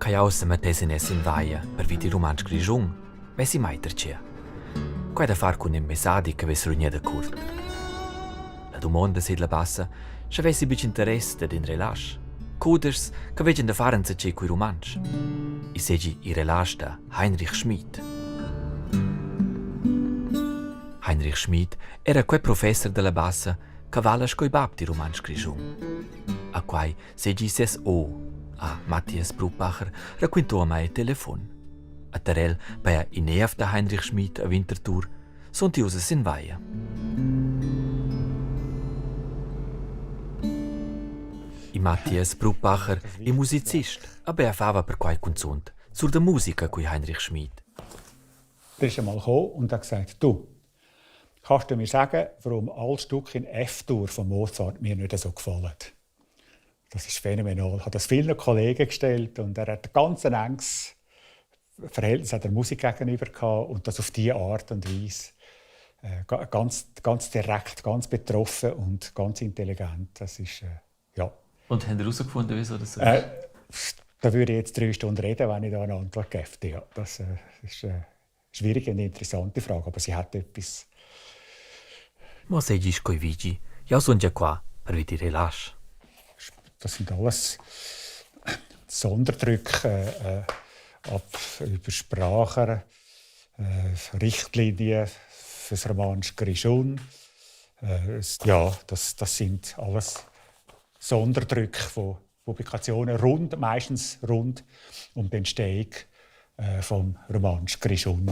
Che jau se mettess in sin vaia per vidi rumantsch grischun, vessi mai tercia. Quai da far cun in messadi che vess rugnà da curt. La dumonda sid la bassa, sche vessi buc interess dad in relasch. Cudeschs che veggan da far enzatgei cui rumantsch. I seigi il relasch da Heinrich Schmid. Heinrich Schmid era quei professer dalla bassa che vala sco il bab dil rumantsch grischun. A quai seigi ses o, ha Matthias Brupbacher raquintò a mei al telefon. A tar el paja in nev da Heinrich Schmid a Winterthur sun ti ussa sin vaia. Il Matthias Brupbacher è musicist, aber er fava perquai cunzunt sur da musica cui Heinrich Schmid. Der ist einmal gekommen und hat gesagt, du, kannst du mir sagen, warum alle Stücke in F-Dur von Mozart mir nicht so gefallen? Das ist phänomenal. Ich habe das vielen Kollegen gestellt und er hat ganz ein enges Verhältnis der Musik gegenüber gehabt und das auf diese Art und Weise ganz, ganz direkt, ganz betroffen und ganz intelligent. Das ist, ja. Und haben Sie herausgefunden, wieso das so ist? Da würde ich jetzt 3 Stunden reden, wenn ich da eine Antwort gäbe. Ja, das ist eine schwierige und interessante Frage, aber sie hat etwas. Mo seigi sco ei vigi, jau sun gia qua per vi dir relasch. Das sind alles Sonderdrücke ab über Sprachen, Richtlinien fürs Romansch Grischun. Ja, das sind alles Sonderdrücke von Publikationen rund, meistens rund um die Entstehung vom Romansch Grischun.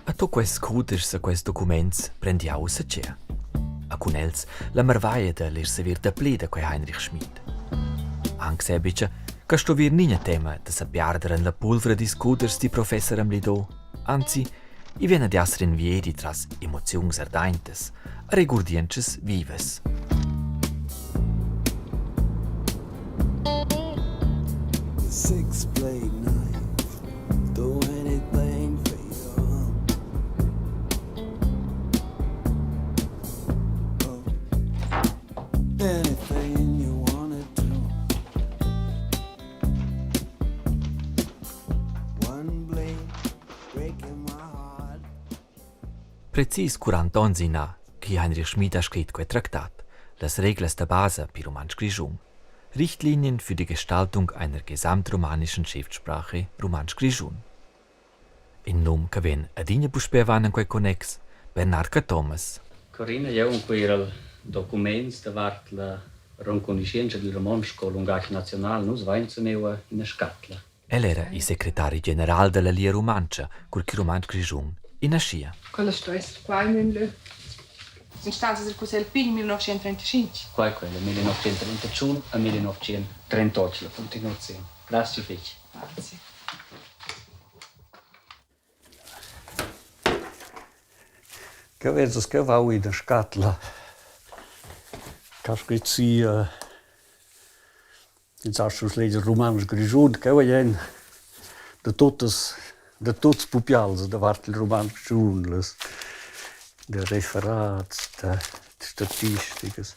A tut quests cudeschs e quests documents prend jau ussa tgea. A cun els la marvaglia da ler saver dapli da quei Heinrich Schmid. Anc sebice che sto vir nigna tema da sa piarder en la pulvra dils cudeschs di professer Amlido. Anzi, i vegn ad esser in viedi tras emoziuns ardaintas e regurdientschas vivas. Six blade knife, do anything for you. Oh, anything you wanna do. One blade breaking my heart. Precis 40 onns innà che Heinrich Schmid ha scrit quei tractat, las reglas da basa per rumantsch grischun. Richtlinien für die Gestaltung einer gesamtromanischen Schriftsprache Rumantsch Grischun. In num che vegn adina puspei avan en quei connex, Bernard Cathomas. Corina, jeu enquirel documents davart la renconuschientscha dil romontsch sco lungatg naziunal. Nus vein teniu ina scatla. El era il secretari general dalla Lia Rumantscha, cur che Rumantsch Grischun naschia. Quella sto esser qua in ün lö. Sun stats al Cussegl pign 1935. Quai quella 1931 a 1938 la continuaziun. Grazie fich. Grazie. Cheu vesas cheu vau ina scatla ch'ha scrit si ins astga leger rumantsch grischun. Cheu ei ein da tuttas da tuts pupials davart il rumantsch grischun, las da referats, da statisticas.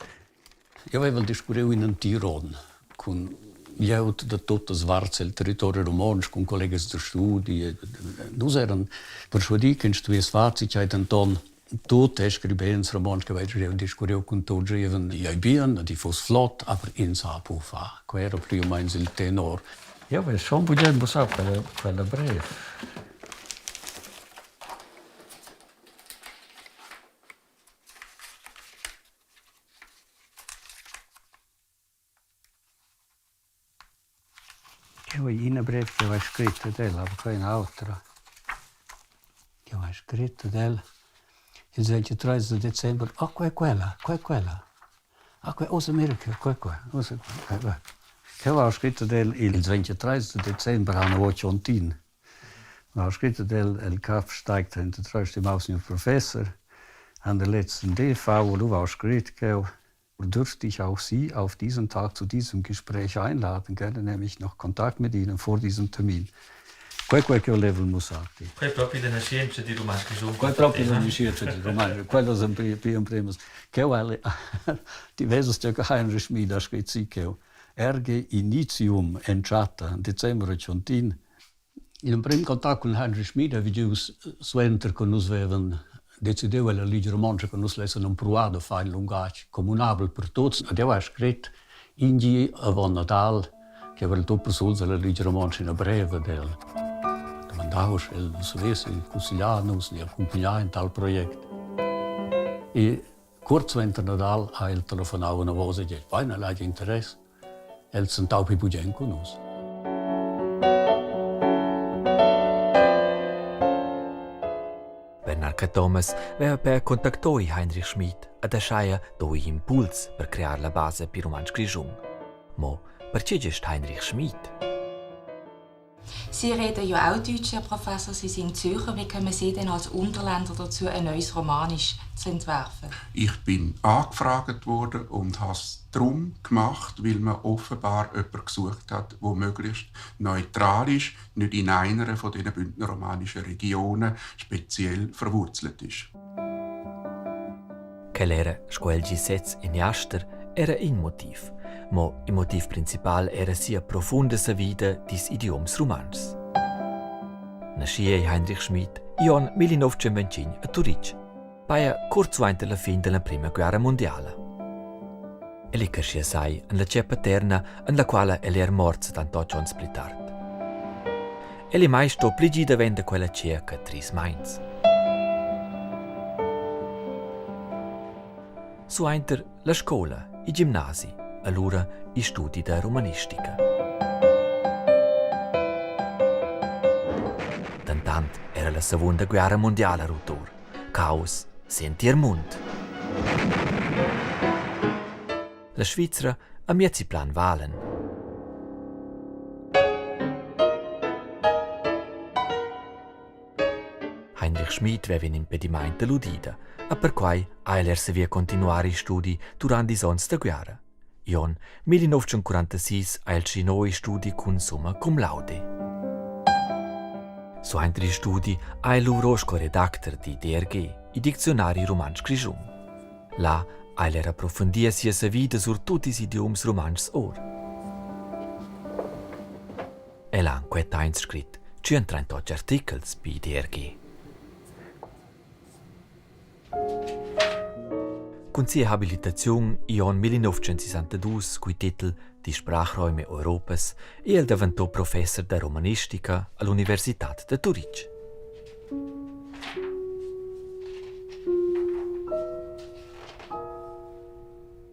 Jeu vevel discurriu in entir onn cun glieud da tuttas varts el territori romontsch, cun collegas da studi. Nus eran perschuadi ch'ins stuess far zatgei, denton tut ils scribents romontschs che vevan discurriu cun tuts gievan ei bien ed ei fuss flott, aber ins ha buca far. Quei era pli u meins il tenor. Jeu vess schon bugen mussau quella, quella brev. Cheu ei ina brev ch'jeu hai scret ad el, aber quei in'autra. Ch'jeu hai scret ad el ils 23 da december. Ah, quei è quella, quei è quella. Ah, quei, ussa mira cheu, quei qua, ussa qua. Cheu hai scrit ad el ils 23 da december han otg Ha scrit ad el, el Kaff steigt 33 im Haus Professor an der letzten DV, wo du warst scrit cheu dürfte ich auch Sie auf diesen Tag zu diesem Gespräch einladen. Gerne nehme ich noch Kontakt mit Ihnen vor diesem Termin. Quei quei che level mussar ti. Quei è proprio la nascienza di rumantsch grischun. Quei è proprio la nascienza di rumantsch. Quellas en pri empremas. Cheu ha ti vesas che Heinrich Schmid ha scrit si cheu. Erge initium entschatta, december tschontin. Il emprim contact cun Heinrich Schmid ha vigiu suenter che nus vevan decidiu ella Ligia Romontscha che nus lessan empruar da far in lungatg communabel per tuts. Ed jeu hai scret in gi avon Nadal che aveva tut persuls alla Ligia Romontscha ina brev ad el. Domandau sch'el nus savessi cussegliar nus ni accumpignar in tal project. E cuort suenter Nadal ha el telefonau anavos e detg, "Bein, el hagi interess." El sentau pli bugen cun nus. Bernard Cathomas veva per contactoi Heinrich Schmid ad ascheia doi impuls per crear la basa per rumantsch grischun. Mo perche gest Heinrich Schmid? Sie reden ja auch Deutsch, Herr Professor. Sie sind Zürcher. Wie kommen Sie denn als Unterländer dazu, ein neues Romanisch zu entwerfen? Ich bin angefragt worden und habe es darum gemacht, weil man offenbar jemanden gesucht hat, der möglichst neutral ist, nicht in einer von diesen bündnerromanischen Regionen speziell verwurzelt ist. Quel era, sco el gi sez in jaster, era in motiv. Mo il motiv principal era sia profunda savida dils idioms rumantschs. Naschi ei Heinrich Schmid igl onn 1925 a Turitg, paia cuort suenter la fin della Prima Guerra mondiala. El ei creschia sai en la tgea paterna, en la quala el era morts 78 onns pli tard. El ei mai sto pli gi davent da quella tgea che tris meins. Suenter la scola, il gimnasi, allura il studi da romanistica. Dentant era la Seconda Guerra mondiala rut Caos sentir mund. La Svizra amiez il plan Wahlen. Heinrich Schmid veva in impediment dall'udida e perquai ha el er saviu continuar il studi durant ils onns da guerra. Igl 1946 ha el tschinau il studi cun summa cum laude. Suenter il studi ha el luvro sco redacter di DRG, il dicziunari rumantsch grischun. Là ha el er approfundia sia savida sur tut ils idioms rumantschs or. El ha en quei temps scrit 138 artichels bi DRG. Cun sia habilitaziun igl onn 1962 cul titel Die Sprachräume Europas ei el daventau professer da romanistica all'Universitad da Turitg.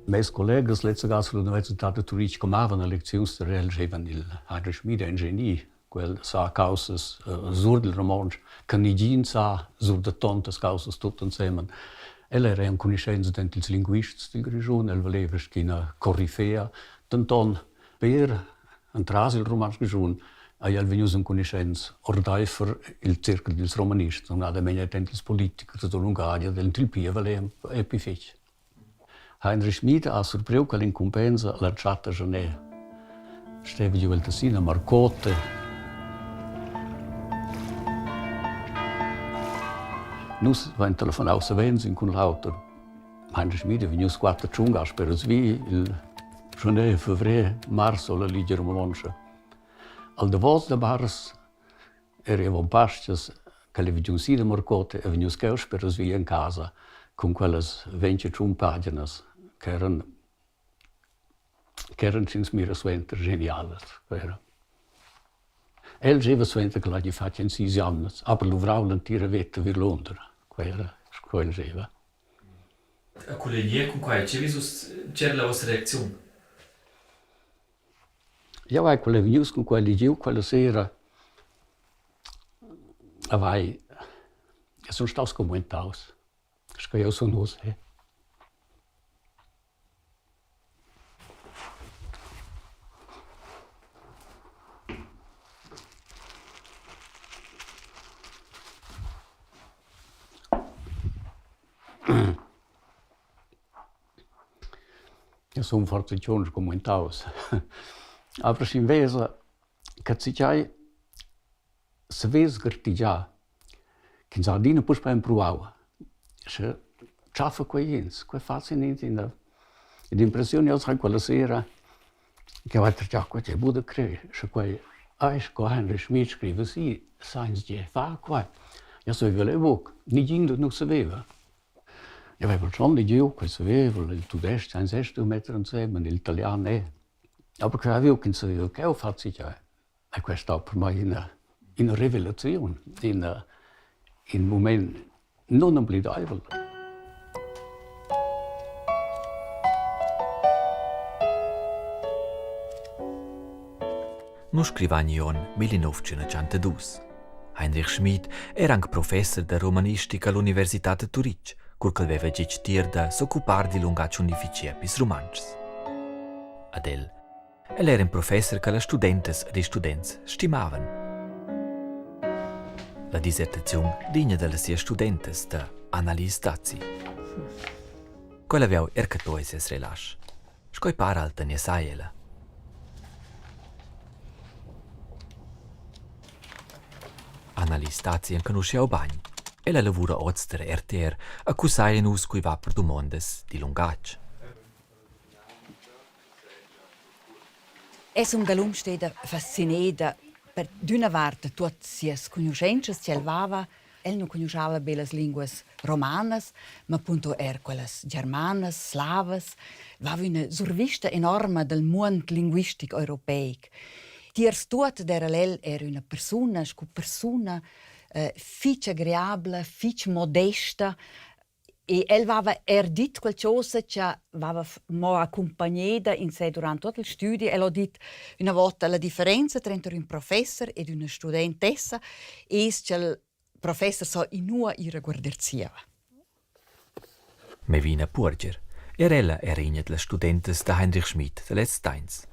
Mes collegas lezza ga sull'Universitad da Turitg comavan a lecziuns da el schevan il Heinrich Schmid ein genie. Quel sa caussas sur dil romontsch che nigin sa sur da tontas caussas tut ensemen. El era enconuschents denter ils linguists dil Grischun, el valeva sc'ina corifea. Denton per entras il rumantsch grischun ei el vegnius enconuschents ordeifer il circul dils romanists, numnadamein denter ils politichers da lungadia, denter il pievel e pli fetg. Heinrich Schmid ha surpriu quell'incumbensa l'entschatta schaner. Steva giu el Tessin a Marcote. Nus vein telefonau savens in cun l'auter. Heinrich Schmid è vegnius quatter tschungas per vi il schaner, fevrer, mars alla Ligia Romontscha. Al davos da mars Era avon Pastgas ch'el ei vegnius si da Morcote e vegnius cheu sperasvi en casa cun quellas 21 paginas ch'eran ch'eran sch'ins mira suenter genialas. Era. El geva suenter ch'el hagi fatg en sis jamnas, aber luvrau l'entira veta vidlunder. Quei era sco el geva. A collegier cun quai, tge vis uss, tge era la vossa reacziun? Jau hai quella vegnius cun quella giu quella sera e vai e sun staus commuentaus, sco jeu sun uss. Io sun forsa giuns commuentaus. Aber sch'in vesa che tgei Savess gartegiar ch'ins ha adina puspei empruau, sche tschaffa quei ins, quei fa sin ins ina in'impressiun. Jeu sai quella sera ch'jeu hai tertgau quei ei buca da crer, sche quei ei sco Heinrich Schmid scriva si, sa ins gie far quei. Jeu savevel era buc, negin da nus saveva. Jeu vevel schon legiu, quei savevel, il tudestg sa ins era stuiu metter ensemen, il italian era. Aber quei havev ch'ins saveva ch'jeu fatg tgei. E quei è stau per mei ina, ina revelaziun, ina, in mument nunamblidaivel. Nu scrivan Jon 1982. Heinrich Schmid era anc professer da romanistica all'Università da Turitg, cur ch'el veva gitg tier da s'occupar dil lungatg unifici pils Rumantschs. Ad el El era in professer che las studentas ed ils students stimavan. La dissertaziun digna dalla sias studentas da Annalise Dazzi. Quella aveva er catto ses relasch. Sco ei para al tenia sai ella. Annalise Dazzi enconuscheu bagn. Ella lavura oz der RTR a cussaglia nus cui va per dumondas di lungatg. Es ün dalum steda fascineda per d'üna vart da tuot sias cugnuschentschas ch'el vava. El nu cugnuschava be las linguas romanas, ma apunto eir quellas germanas, slavas. Vava üna survista enorma dal muond linguistic europeic. Tiers tuot d'eira el eir üna persuna scu persuna fich agreabla, fich modesta. E el vava eir dit qualchosa cha vava mo accumpagneda insè durant tuot il stüdi. El ho dit üna vota la differenza tranter ün professer ed üna studentessa es cha'l professer so inua ir a guarder zieva. Mevina Puorger. Er ella era ina da las studentas da Heinrich Schmid da lezs tains.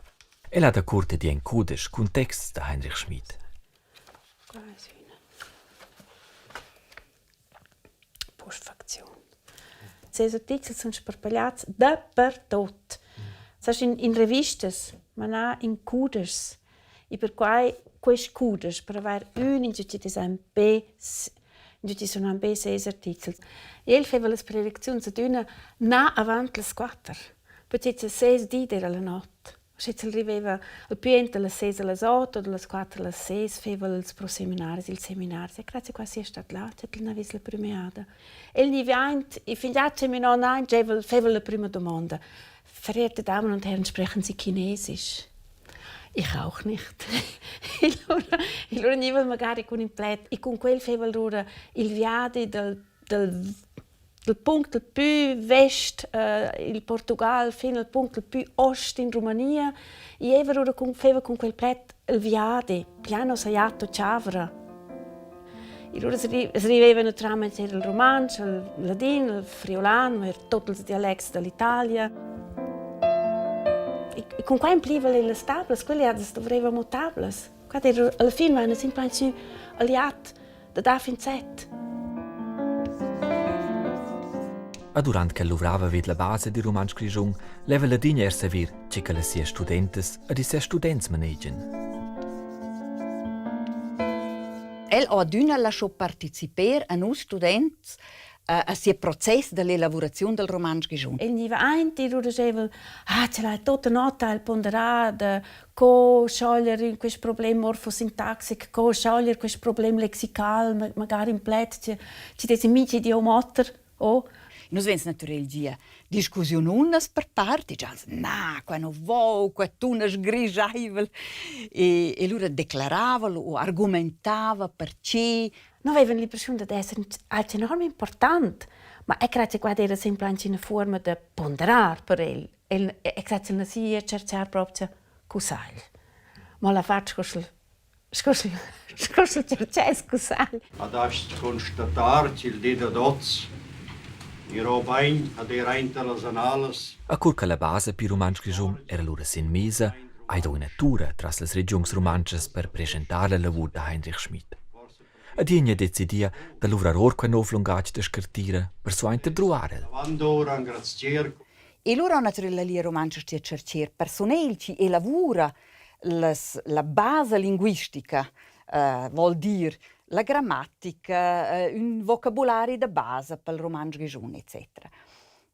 Ella ha dacurt edì in cudesch cun texts da Heinrich Schmid. Postfacziun. Ses artichels sun sparpagliats dapertuot. Sast in in revistas, ma na in cudeschs. E perquai quist cudesch per avair ün ingio chi es be ingio chi sun be seis artichels. El faiva las prelecziuns adüna na avant las quatter, perche seis di d'eira la not. Sche el riveva al più enta las ses alla otto oder las quatter alla ses feva els proseminaris, ils seminaris. E grazie qua sia stat là, el n'ha vis la prima jada. El gniva aint e fin già che mio nonno aint feva la prima domanda. Verehrte Damen und Herren, sprechen Sie Chinesisch? Ich auch nicht. E allora, e allora gniva magari con in pled e con quel feva allora il viadi del, del dal punct il pü vest il Portugal fin al punct il pü ost in Rumania i eva lura cun feva cun quel pled il viadi piano sajato chavra. E lura es riveva naturalmente eir il rumantsch, il ladin, il friulan, ma eir tuot ils dialects da l'Italia. E cun quai impliva el las tablas, quelle as dovreva amo tablas. Qua d'eira alla fin vaina simplamaing sü alliat da dar fin set. A durant ch'el luvrava vid la basa dil rumantsch grischun, leva Ladin er saver tge che las sias studentas ed ils ses students manegian. El ho adüna lascho parteciper a nus students a sia process dall'elavuraziun dal rumantsch grischun. El gniva aint e lura dscheva ah, ce l'hai tota notta el ponderà da co schoglier in quist problem morfosintaxic, co schoglier quist problem lexical, magari in pled chi chi dess in mincha idiom oter, oh. Nus vegns natürel gia discussiununas per part, dicians na, qua nu vo, qua tuna sgrischaivel e, e lura declarava o argumentava perche. No avevan l'impressiun dad esser alch enorm important, ma e grazia qua d'eira semplaint üna fuorma da ponderar per el. El è grazia na sia tscherchar propcha cussagl. Ma l'ha fat sco sch'el sco sch'el sco sch'el tscherchess cussagl. Ad hast constatar ch'il di dad hoz gnirò bain ad ir aint a las annalas. A cur che la basa pil rumantsch grischun era lura sin mesa, hai dau ina tura tras las regiuns rumantschas per presentar la lavur da Heinrich Schmid. Ed igl decidia da luvrar or quei nov lungatg da scartira per suenter druar el. E lura naturalmente la Lia Rumantscha stia tschercher persunel chi elavura las, la basa linguistica. Vuol dir la grammatica, ün vocabulari da basa pel rumantsch grischun etc.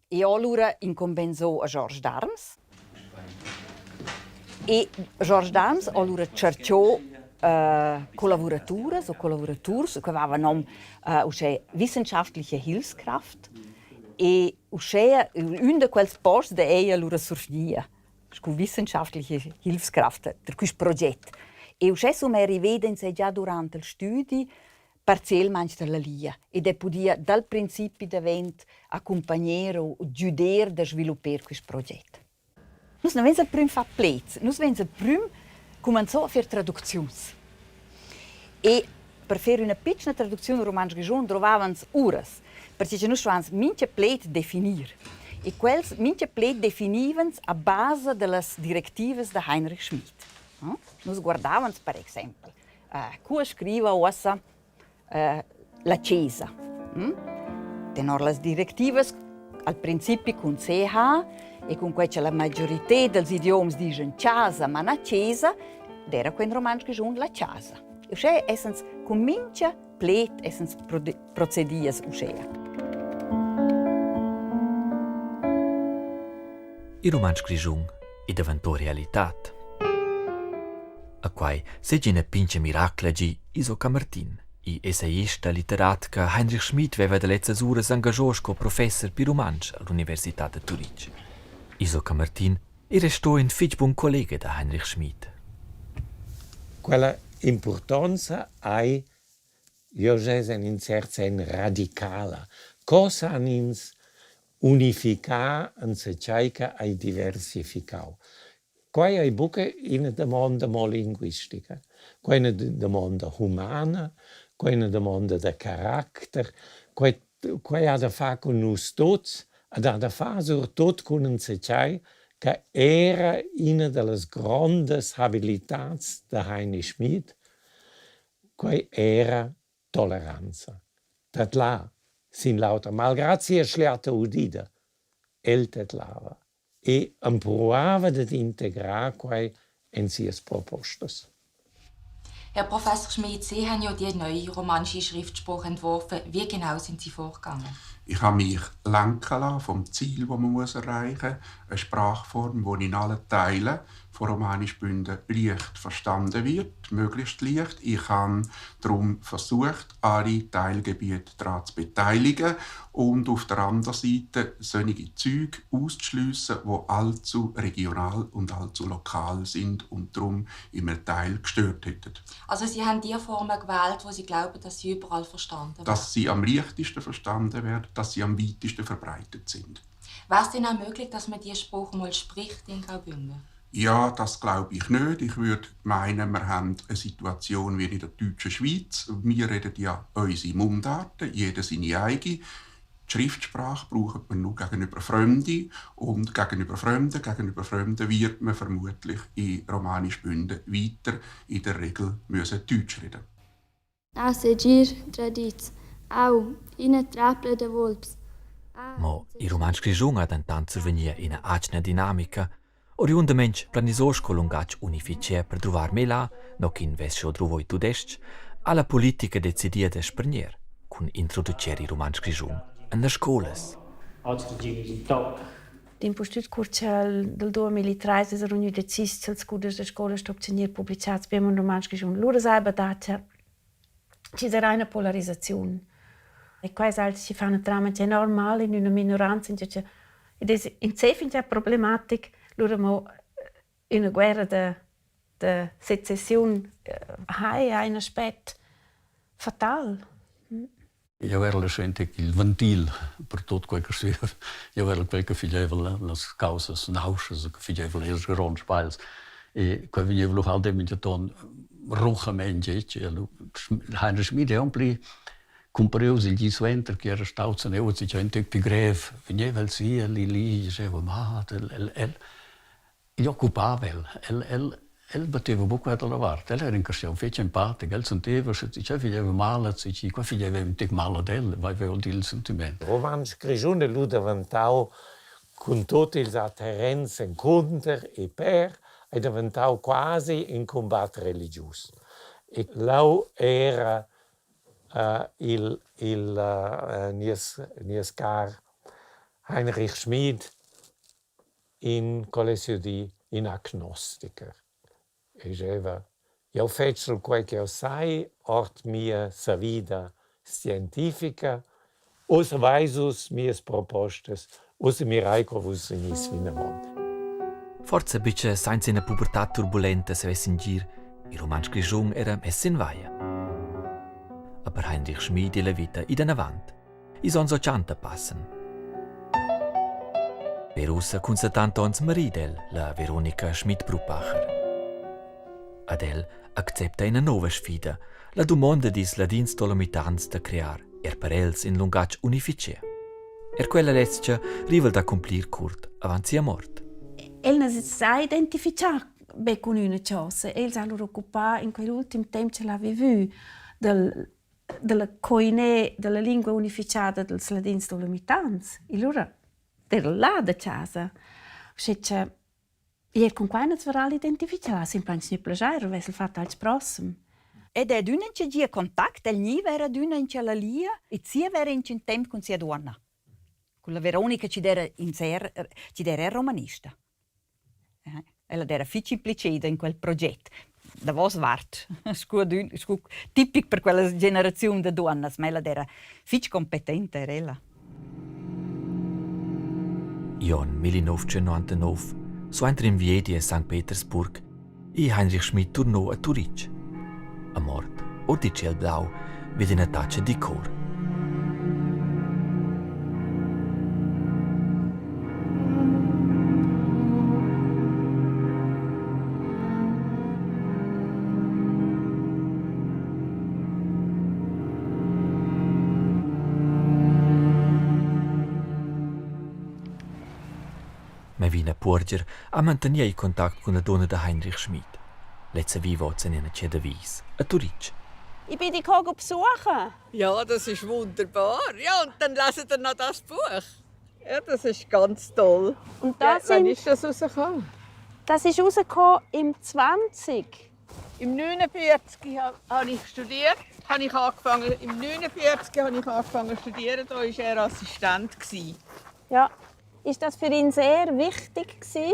E ho lura incumbenzò a Georges Darms. E Georges Darms ho lura tscherchò collavuraturas o collavuraturs che aveva nom uschè wissenschaftliche Hilfskraft e uschea ün da quels posts da eir lura survgnia scu wissenschaftliche Hilfskraft per quist proget. E uschè sun arriveda insè già durant il stüdi parzielmaing da la Lia ed he pudia dal principi davent accumpagner o giuder da svilupper quist proget. Nus nu vains il prüm fat pleds, nus vains il prüm cumanzò a fer traducziuns. E per fer üna pitschna traducziun rumantsch grischun drovavans uras, perche cha nus stuevans mincha pled definir. E quels mincha pled definivans a basa da las directivas da Heinrich Schmid. Nus guardavans per exaimpel Cu scriva uossa la chesa? Tenor las directivas al principi cun CH e cun quai cha la majorità dals idioms dischan chasa, ma na chesa, d'eira que in rumantsch grischun la chasa. Uschè essans cun mincha pled essans procedias uschea. Il rumantsch grischun è daventò realitad. A quai seigi ina pintga miracla, gi Iso Camartin, il essayista litterat che Heinrich Schmid veva da lezzas uras engaschau sco professer per rumantsch all'Universitad da Turitg. Iso Camartin era sto in fitg bun collega da Heinrich Schmid. Quella impurtonza ei Jeu en in cert senn radicala. Co san ins unificar enzatgei che ei diversificau? Quei ei buca ina damonda mo linguistica, quei ei ina damonda humana, quei ei ina damonda da caracter, quei quei ha da far cun nus tuts ed ha da far surtut cun enzatgei che era ina dallas grondas habilitads da Heini Schmid, quei era toleranza. Tadlar sin l'auter, malgrad sia schliata udida, el tadlava e empruava dad integrar quei en sias propostas. Herr Professor Schmid, Sie haben ja die neue romanische Schriftsprache entworfen. Wie genau sind Sie vorgegangen? Ich habe mich lenken lassen vom Ziel, das man muss erreichen muss. Eine Sprachform, die in allen Teilen von Romanisch Bünden leicht verstanden wird, möglichst leicht. Ich habe darum versucht, alle Teilgebiete daran zu beteiligen und auf der anderen Seite solche Züge auszuschliessen, die allzu regional und allzu lokal sind und darum im Teil gestört hätten. Also Sie haben die Formen gewählt, wo Sie glauben, dass sie überall verstanden werden? Dass sie am leichtesten verstanden werden, dass sie am weitesten verbreitet sind. Wäre es denn auch möglich, dass man diese Sprache mal spricht in Graubünden? Ja, das glaube ich nicht. Ich würde meinen, wir haben eine Situation wie in der deutschen Schweiz. Wir reden ja unsere Mundarten, jeder seine eigene. Die Schriftsprache braucht man nur gegenüber Fremden und gegenüber Fremden, gegenüber Fremden wird man vermutlich in romanisch Bünden weiter in der Regel müssen Deutsch reden. A segir tradits. Au, ina trapla da vulps. Mo il rumantsch grischun ha dentant survegnì ina atgna dinamica. Oriundamain planisò sco lungatg unificer per druvar mela, no ch'in vess schon druvo il tudestg, ha la politica decidia da spargner cun introducer il rumantsch grischun en las scolas. Impustüt cur cha'l dal 2003 es gnü decis cha'ls cudeschs da scoula stopchan gnir publichats be amo in rumantsch grischun. Lura s'haja dat cha chi sarà üna polarisaziun. E quai es alch chi fa natüralmaing enorm mal in üna minoranza, ingio cha id es in se fingià problematic, lura amo üna guerra da da secessiun haja ün aspet fatal. Eu era la il ventil per tot quei che stueva. Eu era quel che figeva las causas nauschas, che figeva ils gronds sbagls. E quei vegniva lu halt mintgaton ruchament getg. E lu Heinrich Schmid è pli cumparius il gi suenter che era stau zaneu e un tec pli grev. Vegneva el si, el li, diceva, ma el, el, el Igl occupava el. El, el, el batteva buca dalla vart. El era in carstgaun fetg empatic. El senteva, sche tgei figeva mal a tgi, qua figeva un tec mal ad el, vai vuol dir il sentiment. Rumantsch grischun è lu daventau cun tut ils adherents encunter e per, ei daventau quasi in cumbat religius. E leu era il, il nies, nies car Heinrich Schmid in colleziu di in agnostiker. E diceva, jeu fetschel quei ch'jeu sai ord mia savida scientifica, ussa veis vus mias propostas, ussa mirei co vus vegnis vinavon. Forsa buca sainza ina pubertad turbulenta savess in gir, il rumantsch grischun era mess sin vaia. Aber Heinrich Schmid e la vita ida anavant. Ils onns 80 passan. Per ussa cun 70 onns marid el la Veronica Schmid-Bruppacher. Ad el accepta ina nova sfida, la dumonda dils ladins dolomitans da crear er per els in lungatg unificer. Er quella lezcha riva el da cumplir curt avant sia mort. El na sa identifichar be cun üna chosa. El s'ha lura occupà in quel ultim temp ch'el ha vivü dal della coinè della lingua unificada dels ladins dolomitans. E lura d'eira là da chasa. Uschè cha eir cun quai nu's varà l'identifichà, simplamaing gnü plaschair, vess el fat alch prossem. Ed è adüna in gia contact, el gniva eir adüna in quella lia e zieva era in temp cun sia duonna. Con la Veronica chi d'eira in ser chi d'eira eir romanista. Ella d'eira fich impliceda in quel proget. Davos vart, scu adün scu tipic per quella generaziun da duonnas, ma ella d'eira fich competenta eir ella. Jon 1999, suenter in viedi a Sankt Petersburg, ei Heinrich Schmid turnò a Turitg. A mort or di tschel blau vid ina tatscha di cor. Mevina Puorger ha mantenia il contact cun la dunna da Heinrich Schmid. Lezza viva oz en ina tgea da vis a Turitg. Ich bin dich gekommen besuchen. Ja, das ist wunderbar. Ja, und dann lesen ihr noch das Buch. Ja, das ist ganz toll. Und das ja, wann sind, ist das rausgekommen? Das ist rausgekommen im 20. Im 49 habe ich studiert, habe ich angefangen, im 49 habe ich angefangen zu studieren, da war er Assistent. Ja. Ist das für ihn sehr wichtig gewesen,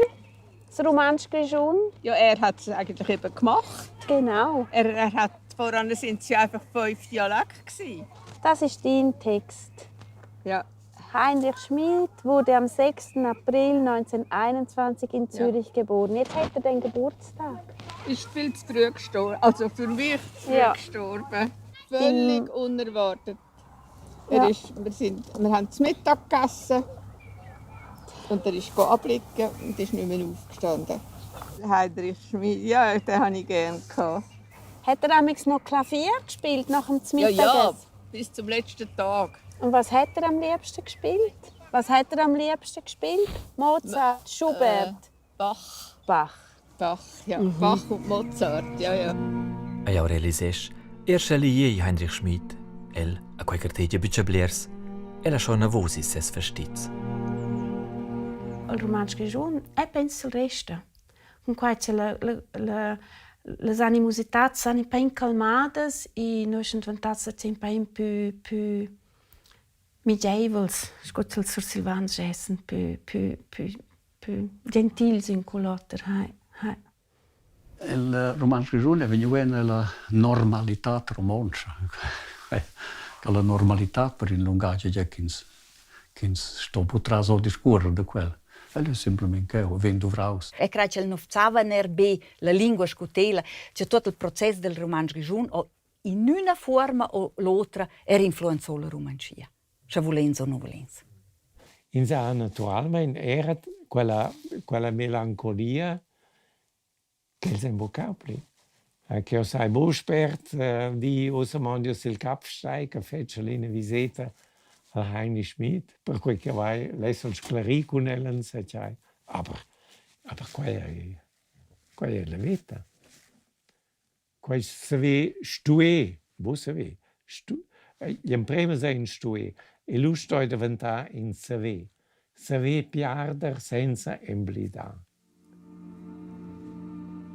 das Rumantsch Grischun? Ja, er hat es eigentlich eben gemacht. Genau. Er, er hat, voran sind es ja einfach fünf Dialekte gewesen. Das ist dein Text. Ja. Heinrich Schmid wurde am 6. April 1921 in Zürich ja. geboren. Jetzt hat er den Geburtstag. Ist viel zu früh gestorben. Also für mich zu früh ja. gestorben. Völlig unerwartet. Er ja. ist, wir, sind, wir haben zu Mittag gegessen und er ist abliegen und ist nicht mehr aufgestanden. Heinrich Schmid, ja, den habe ich gerne gehabt. Hat er damals noch Klavier gespielt nach dem Mittagessen? Ja, ja, bis zum letzten Tag. Und was hat er am liebsten gespielt? Was hat er am liebsten gespielt? Mozart, Schubert? Bach. Bach. Bach, ja. Mhm. Bach und Mozart, ja, ja. E jau realisesch, er sche liei Heinrich Schmid, el a quei gartegia buca blers, el ha schon anavos ils ses fastizs. Il rumantsch grischun è penso il resta. Cun quai che la, la, la, las animositats s'han un pain calmadas e noi sun dvantats un pain pü, pü migeivels, sco cha'ls sursilvans essen, pü, pü, pü, pü gentils ün cul oter, hai, hai. Il rumantsch grischun è vegniu en la normalità romontscha. Che la normalità per in lungatg è ch'ins ch'ins sto putras o discuorrer da quel. El è simplamaing cheu, vegn duvraus. E crai ch'el nu vzava neir be la lingua scu tela, cha tuot il process del rumantsch grischun ho in üna fuorma o l'otra er influenzo la rumantschia, scha vulains o nu vulains. Ins ha naturalmein era quella, quella melancolia ch'els ein buca pli. Che jeu sai buc spert di ussa mondi sil Kapsteig e fetschel ina viseta al Heini Schmid, perquei che vai lessel sclarir cun el enzatgei. Aber, aber quei ei, quei ei la veta. Quei saver stuer, buc saver, stu gl'emprem ei in stuer e lu stoi daventar in saver. Saver piarder senza emblidar.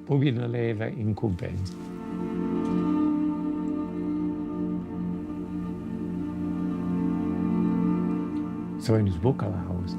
Buc ina leva incumbensa. Savein nus buca laus.